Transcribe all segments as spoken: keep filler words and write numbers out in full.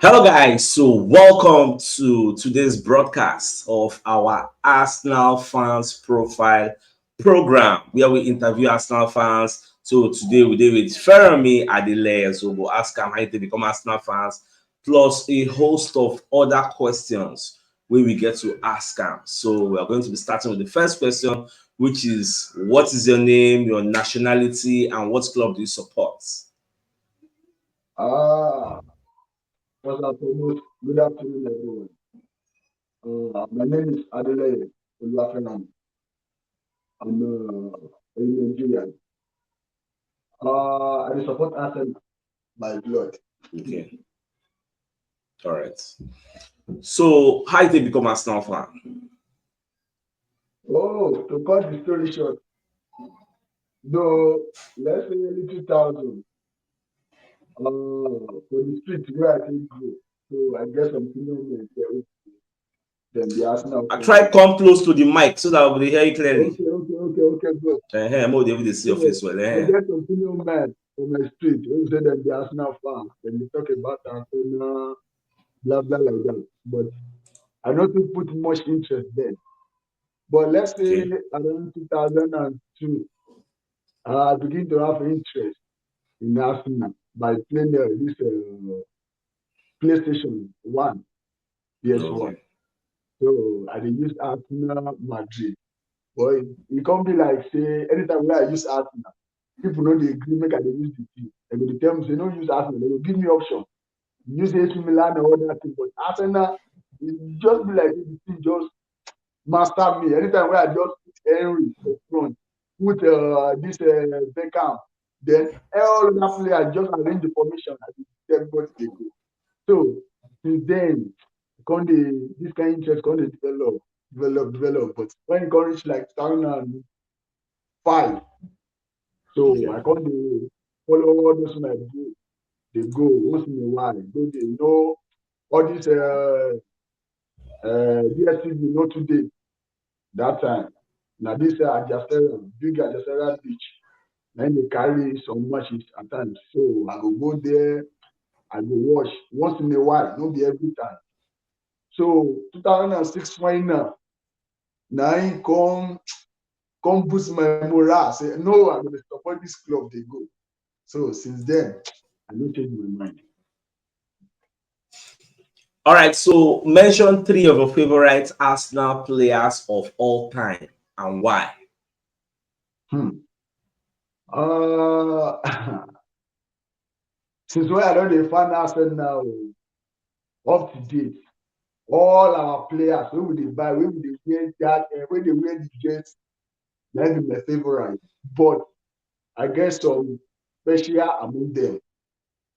Hello, guys. So, welcome to today's broadcast of our Arsenal Fans Profile program, where we interview Arsenal fans. So, today we dey with Fermi Adelaide. So, we'll ask him how they become Arsenal fans, plus a host of other questions where we get to ask him. So, we are going to be starting with the first question, which is, what is your name, your nationality, and what club do you support? Ah, first and foremost, good afternoon, everyone. Uh, my name is Adeleye Oluwafenami. I'm uh, a Nigerian. Uh, I dey support Arsenal by blood. Okay. All right. So, how did they become Arsenal fan? Oh, to cut the story short, though, let's say early two thousand, uh, for the street where I take grow, so I get some senior men there. Then the Arsenal. I try come close to the mic so that we hear you clearly. Okay, okay, okay, okay, bro. Uh-huh, more they will see your face well. I Uh-huh. Get some senior men from my street who say them the Arsenal fan. Then they talk about Arsenal, blah blah like that. But I don't think put much interest then. But let's say Okay. Around two thousand and two, I begin to have interest in Arsenal by playing uh, this uh, PlayStation One, P S One. Okay. So I dey use Arsenal Madrid. But it, it can't be like say anytime when I use Arsenal, people know they agree make I dey use the team. They go dey tell me say no use Arsenal. They go give me option. Use A C Milan or other thing, but Arsenal, it just be like the team just master me. Anytime when I just put Henry for front, put uh, this uh, Beckham, then all other players just arrange the formation and everybody dey go. So since then, come dey this kind of interest come dey develop, develop, develop. But when it come reach like two thousand and five, so Okay. I come dey follow all those my bro dey go once in a while. Go dey know all this uh, uh, D S T V no too dey that time. Na this uh, Ajasera, big Ajasera beach. Then they carry some matches at times. So I go go there, I go watch once in a while, no be every time. So two thousand and six final, now he come come boost my morale. Say no, I go dey support this club dey go. So since then, I no change my mind. All right. So, mention three of your favorite Arsenal players of all time and why. Hmm. Uh, since when I don dey fan Arsenal now, up to date, all our players wey we dey buy, wey we dey wear that, uh, wey dey wear the jersey, na be my favorite. But I get some special among them.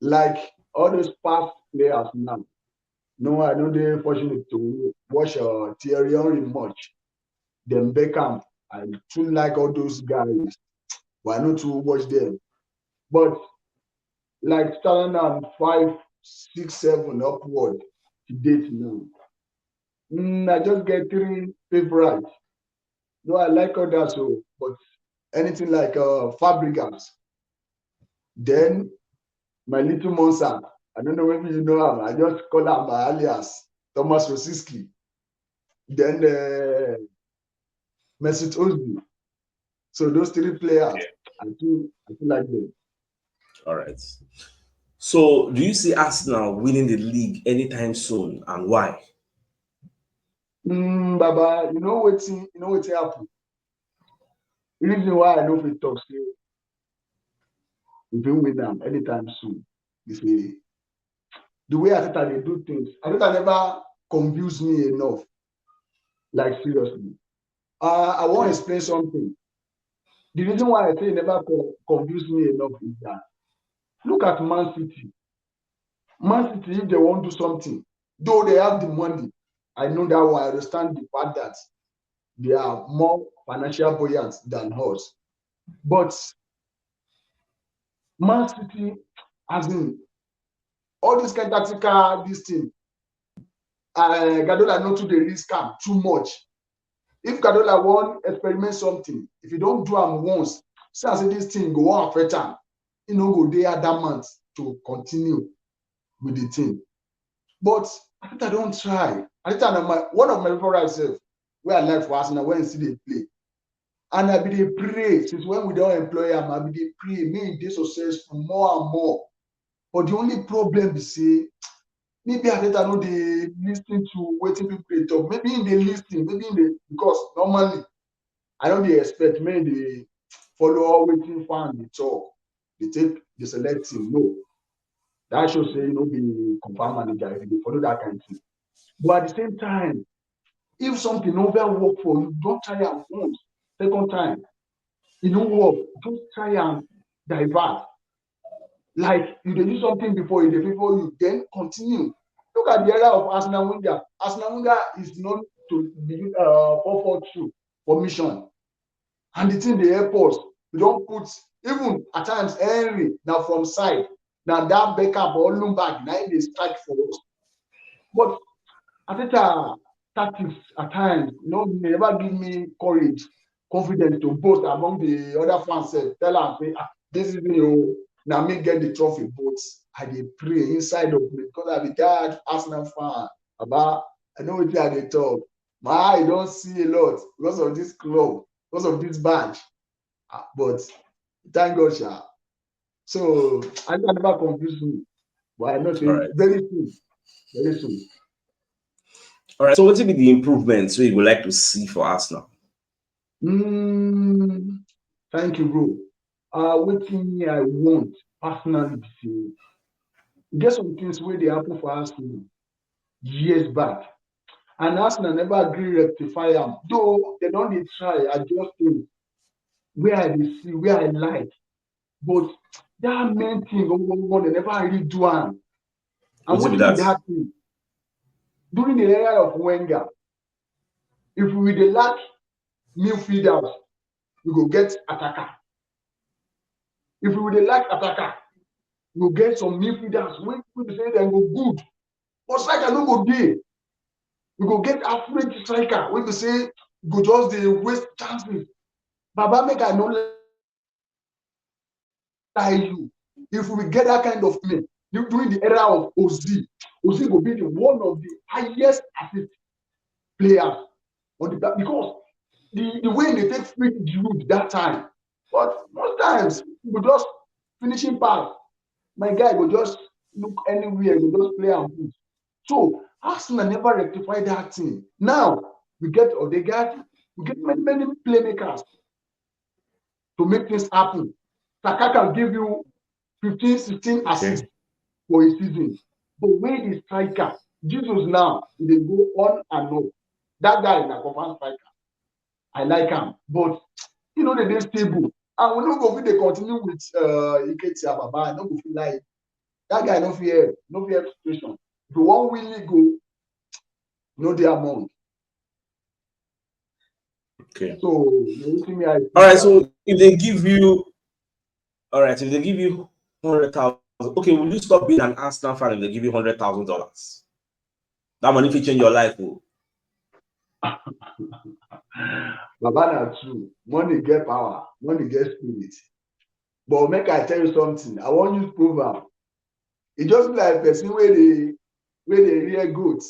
Like all those past players now. No, I no dey fortunate to watch uh, Thierry Henry much. Then Beckham, I too like all those guys, but I no too watch them. But like two thousand and five, six, seven upward to date now. Mm, I just get three favorites. No, I like others, so but anything like uh, Fabregas, then my little monster. I don't know if you know him. I just call him my alias Thomas Rosiski. Then uh, Mesut Ozil. So those three players, I do, I do like them. All right. So, do you see Arsenal winning the league anytime soon, and why? Mm, Baba, you know wetin, you know wetin happen. The reason why I no fit talk say we fit win am anytime soon. You see, the way Arteta dey do things, Arteta never confuse me enough. Like seriously, uh, I wan explain something. The reason why I say e never co- confuse me enough is that look at Man City. Man City, if they wan do something, though they have the money, I know that one. I understand the fact that they are more financial buoyant than us. But Man City, as in all this kind of tactical this thing, uh, Guardiola no too dey risk am too much. If Guardiola wan experiment something, if you don do am once, see as say this thing go wan affect am, e no go dey adamant to continue with the thing. But Arteta don try. Arteta na my one of my favorite sef wey I like for Arsenal when he still dey play. And I bin dey pray since when we don employ am. I bin dey pray make he dey successful more and more. But the only problem be say maybe Arteta no dey lis ten to wetin people dey talk. Maybe he dey lis ten, maybe he dey, because normally I no dey expect make he dey follow all wetin fan dey talk, dey take dey select team. No, that show say he no be confirm manager if he dey follow that kind thing. But at the same time, if something no well work for you, don try am once, second time, e no work, just try and divert. Like you dey do something before, e dey favour you, then continue. Look at the era of Arsenal Wenger. Arsenal Wenger is known to be uh, four four two formation, and the thing dey help us. We don put, even at times, Henry na from side, na that Beckham or Lumberg na him dey strike for us. But Arteta tactics at times no never give me courage, confidence to boast among the other fans sef. Tell am say, ah, this is me o, na me get the trophy. But I dey pray inside of me because I be diehard Arsenal fan. Baba, I know wetin I dey talk. My eye don see a lot because of this club, because of this badge. Ah, but thank God, sha. So I can never confuse me. But I know say Alright. very soon, very soon. All right. So what will be the improvements we would like to see for Arsenal? Mm, thank you, bro. Uh, wetin me I want personally be say e get some things wey dey happen for Arsenal years back, and Arsenal never agree rectify am. Though they don dey try adjust things where I dey see, where I like, but that main thing, go, go, go, they never really do am. And Wetin be wetin be that? That thing? During the era of Wenger, if we dey lack midfielders, we go get attacker. If we dey lack attacker, we go get some midfielders wey wey be say dem go good, but striker no go dey. We go get average striker wey be say go just dey waste chances. Baba, make I no lie you, if we get that kind of play du- during the era of Ozil, Ozil go be the one of the highest assist players on the pla- because the the way they take free Giroud that time. But most times we just finishing pass, my guy go just look anywhere, go just play and put. So Arsenal never rectify that thing. Now we get Odegaard, we get many many playmakers to make things happen. Saka can give you fifteen, sixteen Okay. assists for a season. But when the striker, Jesus now, he dey go on and off. That guy na confirm striker. I like am, but you know they dey stable, and we no go fit dey continue with uh, Nketiah Baba. I no go fit lie. That guy no fit help, no fit help situation. If you wan win league, go no dey among. Okay. So na wetin me I. All right. So if they give you, all right, if they give you hundred thousand, okay, will you stop being an Arsenal fan if they give you hundred thousand dollars? That money fit change your life. Oh. Baba, na true. Money get power. Money get spirit. But make I tell you something. I wan use proverb. E just be like person wey dey wey dey rear goat.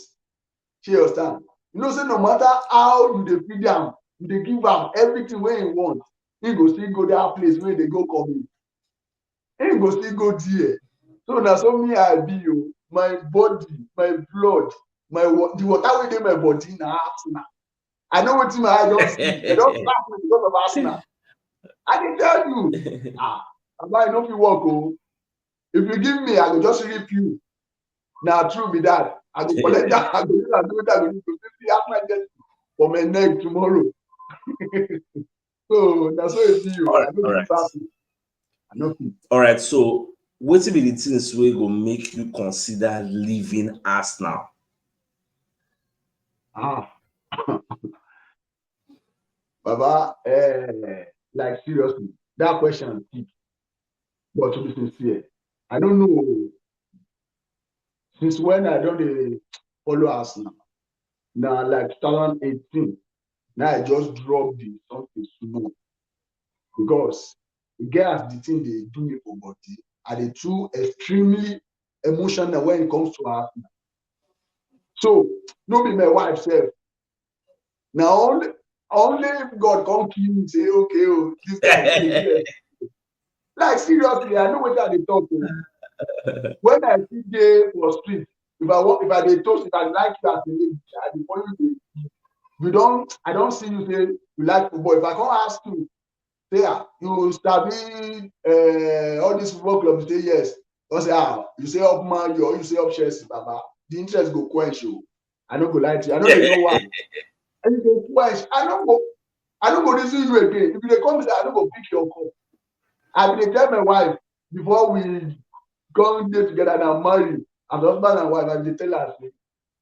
Shey you understand? You know say no matter how you dey feed am, you dey give am everything wey he want, he go still go that place wey dey go come in. He go still go there. So na so me I be o. My body, my blood, my wa- the water wey dey my body na Arsenal. I know wetin my eye don see. They don slap me because of Arsenal. I dey tell you, ah, Baba, I no fit work o. If you give me, I go just rip you. Na true be that. I go Yeah. Collect that. I go use am do wetin I go do. Go see Arsenal jersey for my neck tomorrow. So na so e be o. Alright, I no alright. fit pass it. I no fit. All right. So what will be the things wey go make you consider leaving Arsenal? Ah. Baba, eh, like seriously, that question thick. But to be sincere, I don't know. Since when I don dey follow Arsenal, na like two thousand eighteen, na I just drop the something small because e get as the thing dey do me for body. I dey too extremely emotional when it comes to Arsenal. So, no be my wife sef. Na only, only if God come kill me, say, "Okay, oh, this guy kill me." Like, seriously, I know wetin I dey talk o. When I see dey for street, if I wa-, if I dey toast, if I like you as a lady, I dey follow you dey. You don, I don see you say you like football. If I come ask you, say, "Ah, you sabi, eh, all this football club?" You say, "Yes." Or say, "Ah, you say up Man U or you say up Chelsea, baba." The interest go quench o. I no go lie to you. I no dey know why. And you go quench. I no go, I no go reason you again. If you dey come say, I no go pick your call. I bin dey tell my wife before we come dey together and marry, as husband and wife, I bin dey tell her say,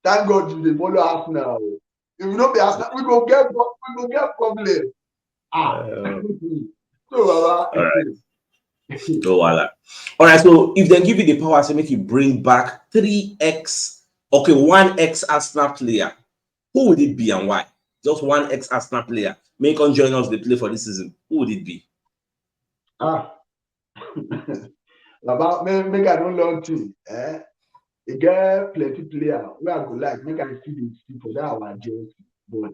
"Thank God you dey follow Arsenal o. If you no be Arsenal, we go get pro-, we go get problem." Ah. Uh, So, baba, all right. No wahala. All right. So if they give you the power, say make you bring back three X, okay, one ex Arsenal player, who would it be and why? Just one ex Arsenal player. Make come join us dey play for this season. Who would it be? Ah. Baba, make, make I no long thing. Eh? E get plenty player wey I go like make I see dey see for that our jersey, but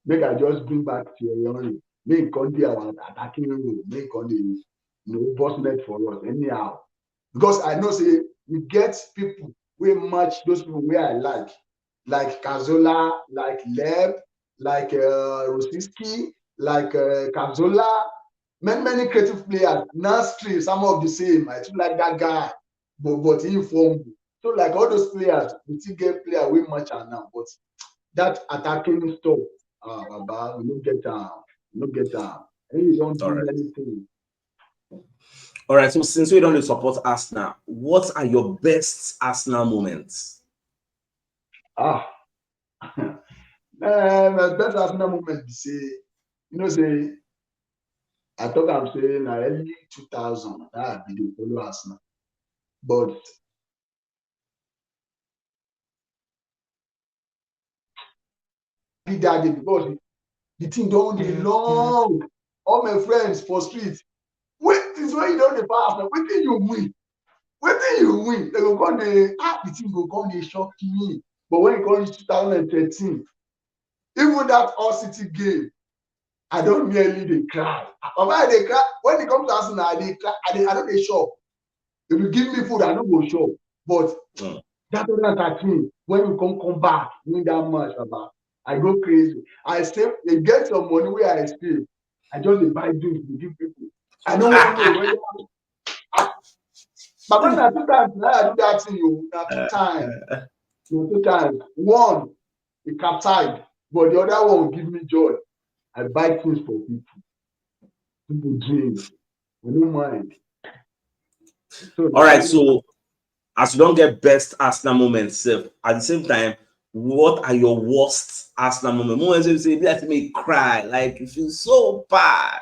make I just bring back Thierry Henry. Make e come dey our attacking role. Make e come dey, you know, burst net for us anyhow. Because I know say we get people wey match those people wey I like, like Cazorla, like Leb, like, uh, Rosicky, like, uh, Cazorla, many, many creative players. Nasri, some of the same. I too like that guy, but, but he form. So, like, all those players, we still get player wey match am now, but that attacking stuff, ah, baba, we no get am, we no get am. And you don do All right. Anything. All right. So since we don dey support Arsenal, what are your best Arsenal moments? Ah. Eh, my best Arsenal moment be say, you know say, I talk am say na early two thousand that I bin dey follow Arsenal. But be that day because the thing don dey long. All my friends for street, wait, since when you don dey follow Arsenal, wetin you win? Wetin you win? They go come dey, ah, the thing go come dey shock me. But when e come reach two thousand and thirteen, even that All City game, I don nearly dey cry. Baba, I dey cry. When e come to Arsenal, I dey cry. I dey, I no dey chop. If you give me food, I no go chop. But Mm. that two thousand and thirteen, when we come, come back, win that match, baba, I go crazy. I save, I get some money wey I save. I just dey buy drinks to give people. I no wan know whether, ah, baba, na two times na I do that thing o. Na two times. Na two times. One, e capsize, but the other one give me joy. I buy things for people. People drink. I no mind. So, All right. So as you don get best Arsenal moments sef, at the same time, what are your worst Arsenal moments? Moments wey you say, "Let me cry," like you feel so bad.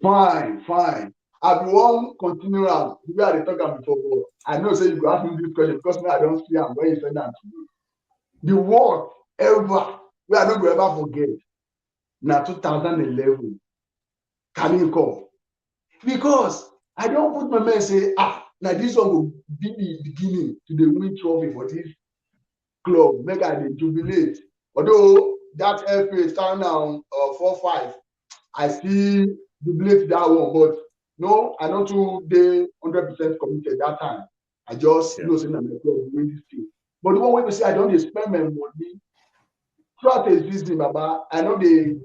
Fine, fine. I bin wan continue am the way I dey talk am before, but I know say you go ask me this question because now I don see am when you send am to me. The worst ever wey I no go ever forget na two thousand eleven Carling Cup, because I don put my mind say, ah, na this one go be the beginning to dey win trophy for this club, make I dey jubilate. Although that F A stand down, uh, four five, I still jubilate that one, but no, I no too dey hundred percent committed that time. I just Yeah. know say na my club win this thing. But the one wey be say I don dey spend my money throughout the season, baba, I no dey,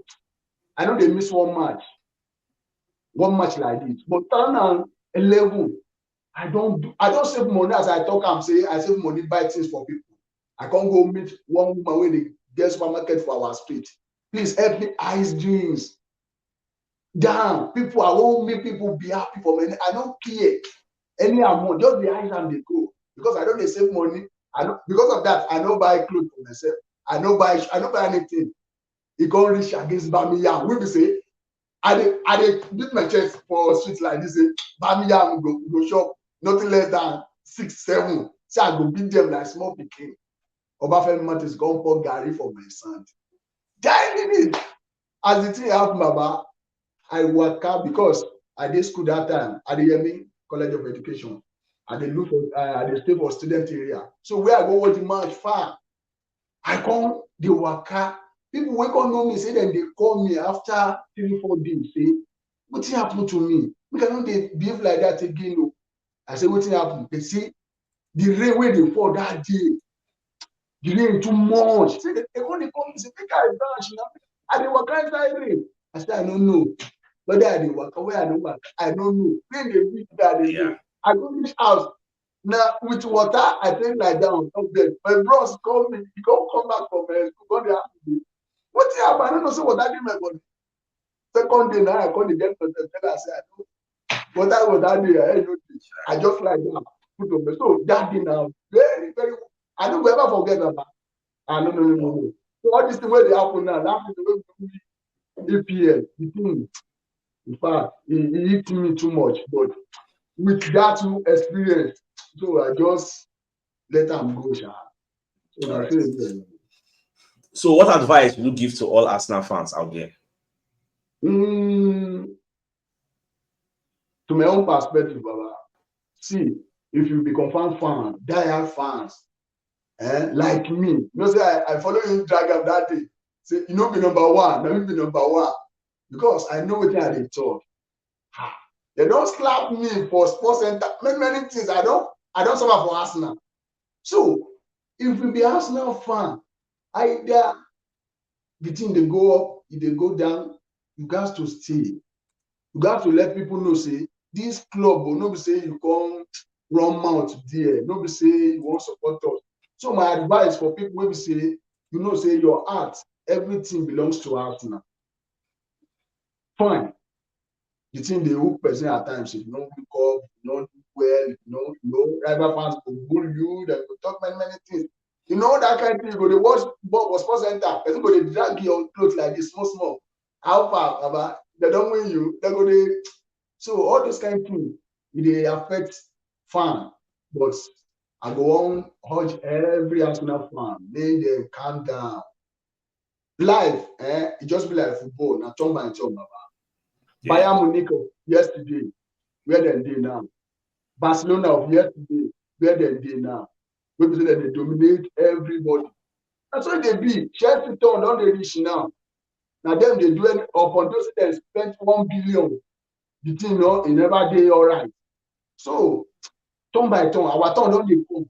I no dey miss one match, one match like this. But two thousand and eleven, I don do, I don save money as I talk am say I save money buy things for people. I come go meet one woman wey dey get supermarket for our street. "Please help me ice drinks." Damn, people, I wan make people be happy for me. I no care. Any amount, just dey ice am dey go. Because I don dey save money. I no, because of that, I no buy clothes for myself. I no buy, I no buy anything. E come reach against Bamiyam. We be say, I dey, I dey beat my chest for street like this. Say, "Bamiyam go, go shop nothing less than six, seven." Say I go beat them like small pikin. Obafemi Martins come pour garri for my sand. Die minute. As the thing happen, baba, I waka because I dey school that time. I dey Yemi College of Education. I dey look for, uh, I dey stay for student area. So where I go watch the match far. I come dey waka. People wey come know me say dem dey call me after three, four days, say, "Wetin happen to me? Make I no dey behave like that again o." I say, "Wetin happen?" They say, "The rain wey dey fall that day, the rain too much." Say, they, they come dey call me, say, "Make I dash na." I dey waka inside rain. I say, "I no know whether I dey waka, where I no waka. I no know. Rain dey beat me, I dey go." I go reach house. Na with water I take lie down on top bed. My bros call me, he come come back from, eh, school, come dey ask me, "Wetin happen?" I no know say water dey my body. Second day, now I come dey get myself, tell her say I no, water, water dey, I no dey. I just lie down, put on bed. So that day now, very, very, I no go ever forget that. I no, no, no, no, no. So all this thing wey dey happen now, that thing wey we do E P L, the thing, in fact, it, it hit me too much. But with that two experience, so I just let am go, sha. So na so e be. So, what advice would you give to all Arsenal fans out there? Mm, to my own perspective, Baba, see, if you be confirmed fan, die-hard fans, eh, like me, you know say I, I follow you drag am that day. Say you no be number one, na me be number one, because I know wetin I dey talk. Ah, they don slap me for Sports Center, many, many things. I don, I don suffer for Arsenal. So if you be Arsenal fan, either the thing dey go up, e dey go down, you gats to stay. You gats to let people know say this club o, no be say you come run mouth there, no be say you wan support us. So my advice for people wey be say you know say your heart, everything belongs to Arsenal. Fine. The thing dey hook person at times. If you no wake up, you no do well, you no, you know, rival fans go bully you, dem go talk many, many things. You know that kind of thing. You go dey watch ball for Sports Center, person go dey drag your clothes like this, small, small. How far, Baba? They don win you. They go dey. So all those kind of things, e dey affect fan. But I go wan urge every Arsenal fan, make dem calm down. Life, eh, e just be like football, na turn by turn, Baba. Bayern Munich of yesterday, where dem dey now? Barcelona of yesterday, where dem dey now? Wey be say dem dey dominate everybody. Na so e dey be. Chelsea turn don dey reach now. Na dem dey do any, up until say dem spend one billion. The thing, no, e never dey alright. So turn by turn, our turn don dey come.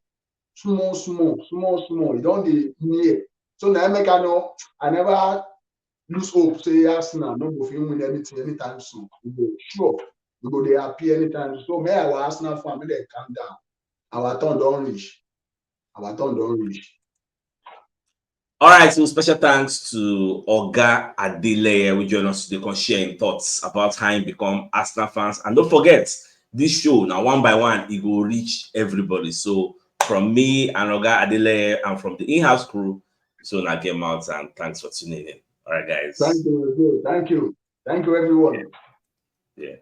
Small, small, small, small. E don dey near. So na make I no, I never lose hope say Arsenal no go fit win anything anytime soon. We go sure, we go dey happy anytime. So may our Arsenal fan, make dem calm down. Our turn don reach. Our turn don reach. All right, so special thanks to Oga Adeleye, wey join us today, come share him thoughts about how he become Arsenal fans. And don't forget, this show now, one by one, it will reach everybody. So from me and Oga Adeleye and from the in-house crew, so now get out and thanks for tuning in. All right, guys. Thank you. Thank you. Thank you, everyone. Yeah.